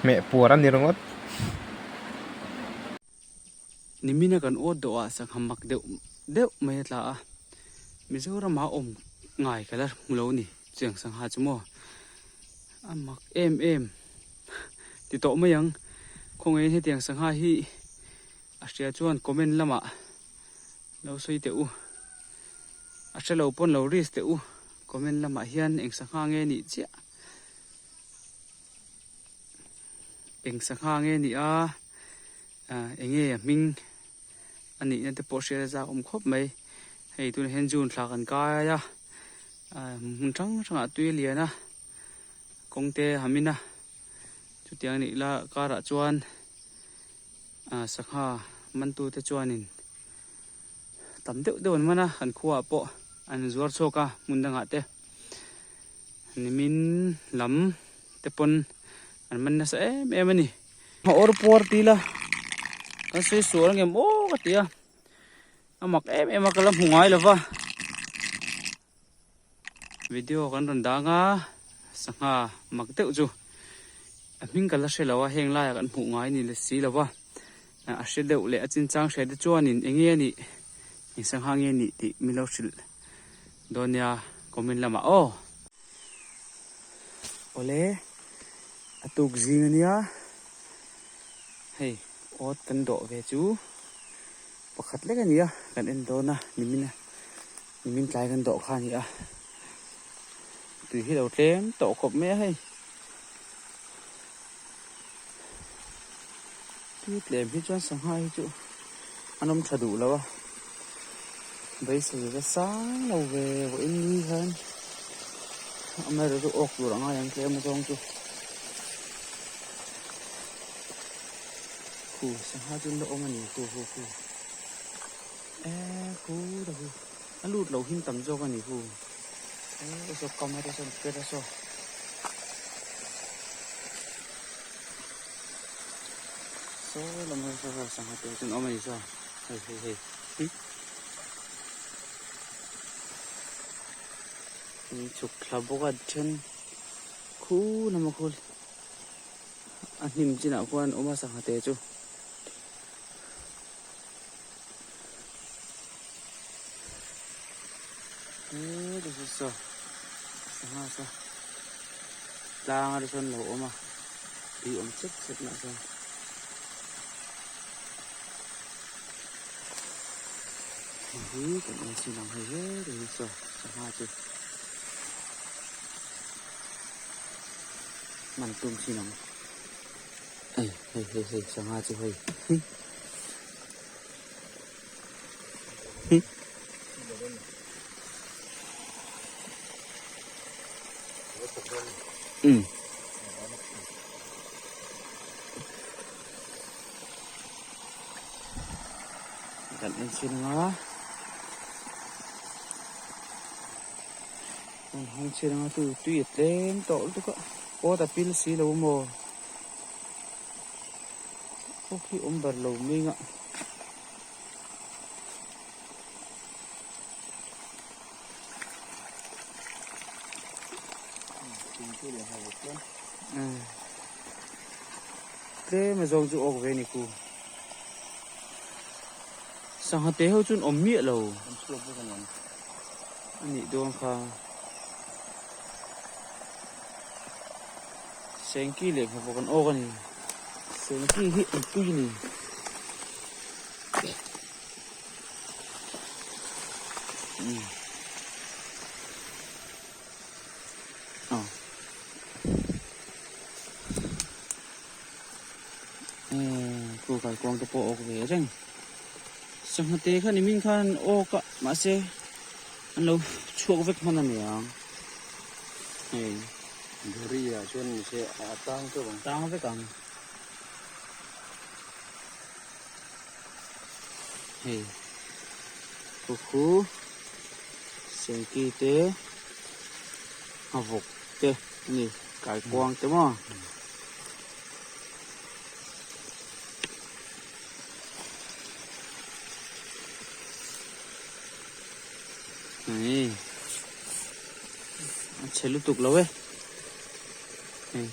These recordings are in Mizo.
Hmeh puar a ni ringawt. Nimina kan awt dawh ah sangha mak deuh deuh mai a tla a, Mizoram ah awm ngai ka la hmu lo ni chiang sangha chu maw a mak em em ti tawh mai ang khawngaih hetiang sangha hi a hria chuan comment lamah lo sawi teh u a hre lo pawn lo risk teh u comment lamah hian eng sangha nge nih chiah. Eng sangha nge ni a eng nge a hming a nihna te pawh hriat a zak awm khawp mai hei tunah hian June thla kan kai a hmun hrang hrangah tui a lian a kawng te a hamin a chutiang anih la karah chuan sangha mantu te chuanin tam deuh deuh an man a an khuaah pawh an zuar chhuak a hmun dangah te. Nimin lam te pawn an man nasa em em a ni. A awr puar ti ila kan sawi sual angem aw ka ti a, a mak em em a ka la hmu ngai lo va. Video kan rawn dang a, sangha mak deuh chu a hming ka la hre lo a, heng laiah kan hmuh ngai ni leh si lo va, a hre deuh leh a chinchang hre te chuanin eng nge a nih, eng sangha nge a nih tih min lo hrilh. Dawn nia comment lamah aw. Awle a tuk zing ania hei awt kan dawh ve chu pakhat lek ania kan en dawn a nimin a nimin tlai kan dawh kha a ni a tui hi lo tlem tawh khawp mai a hei tui tlem hi chuan sangha hi chu an awm tha duh lo a beisei va sang lo ve vawiin ni hian amaherawhchu chu awk tur a ngai ang tlem azawng chu khu sangha chu an la awm a ni khu khu khu eee khu ta khu a lut lo him tam zawk a ni khu eee saw kam a te sawn per a saw. Saw lam hi saw saw sangha te chu an awm a ni saw hei hei hei hi in chhuk thla bawk a then khu lam a khu a hnim chinah khuan an awm a sangha te chu. Saw sangha saw tlang a te chuan lo awm a tui awm chep chep nah chuan hei hi kan en chin ang hei he hi saw sangha chu man tum chin ang hei hei hei hei sangha chu hei hi. Kan en chin ang a kan hawng chin ang a tu tui a tlem tawh lutuk a awt a pil si lo maw. Awk hi awm ber lo mai ngah. Tlem a zawng chu awk ve ni ku. Sangha te ho chuan awm miah lo. A nih dawn kha. Sengki leh nghawk an awk a ni. Sengki hi an pui a ni. Khu kaikuang te pawh a awk ve reng. Sangha te kha nimin khan an awk a mahse an lo chhuak vek hman a ni ang hei. Duri ah chuan ni se a tang teuh ang. Tang vek ang. Hei khu khu sengki te nghavawk te a ni kaikuang te maw. Hei a chhe lutuk lo e hei.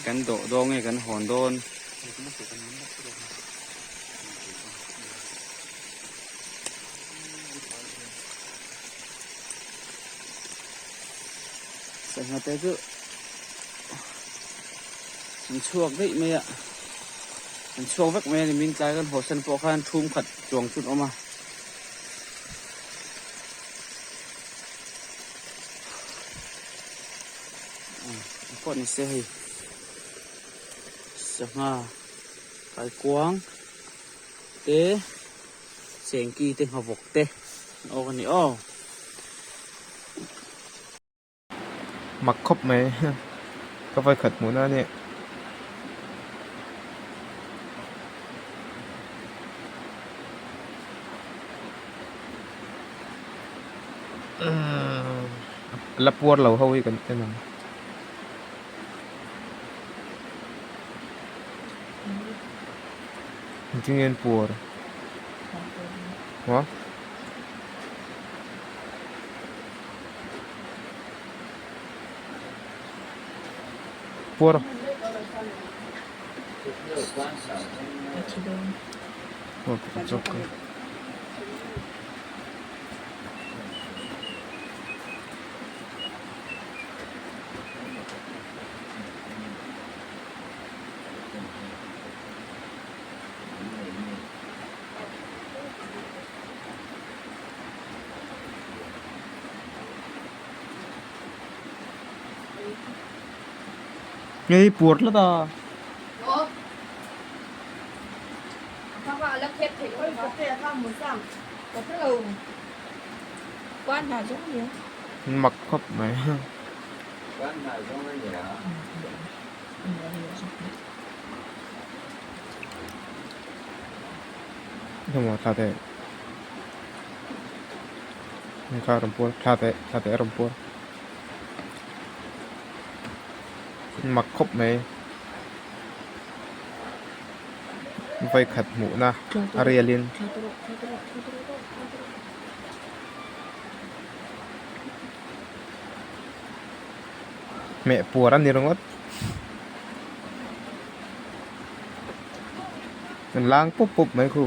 Kan dawh dawn nge kan hawn dawn. Sangha te chu an chhuak daih mai a an chhuak vek mai a ni min tlai kan haw san pawh khan thum khat chuang chu an awm a. Pawh ni se hei sangha kaikuang te chengki te nghavawk te an awk a ni aw. Mak khawp mai ka vawikhat hmuhna a nia. La puar lo ho hi kan en ang. Engtin nge an puar? Hua? Puar. Ngei puar tlat a. Mak khawp mai. Heng thla teh kha a rawn puar thla teh thla teh a rawn puar mak khawp mai vawikhat hmuhna a rialin. Hmeh puar a ni ringawt. An lang pup pup mai khu.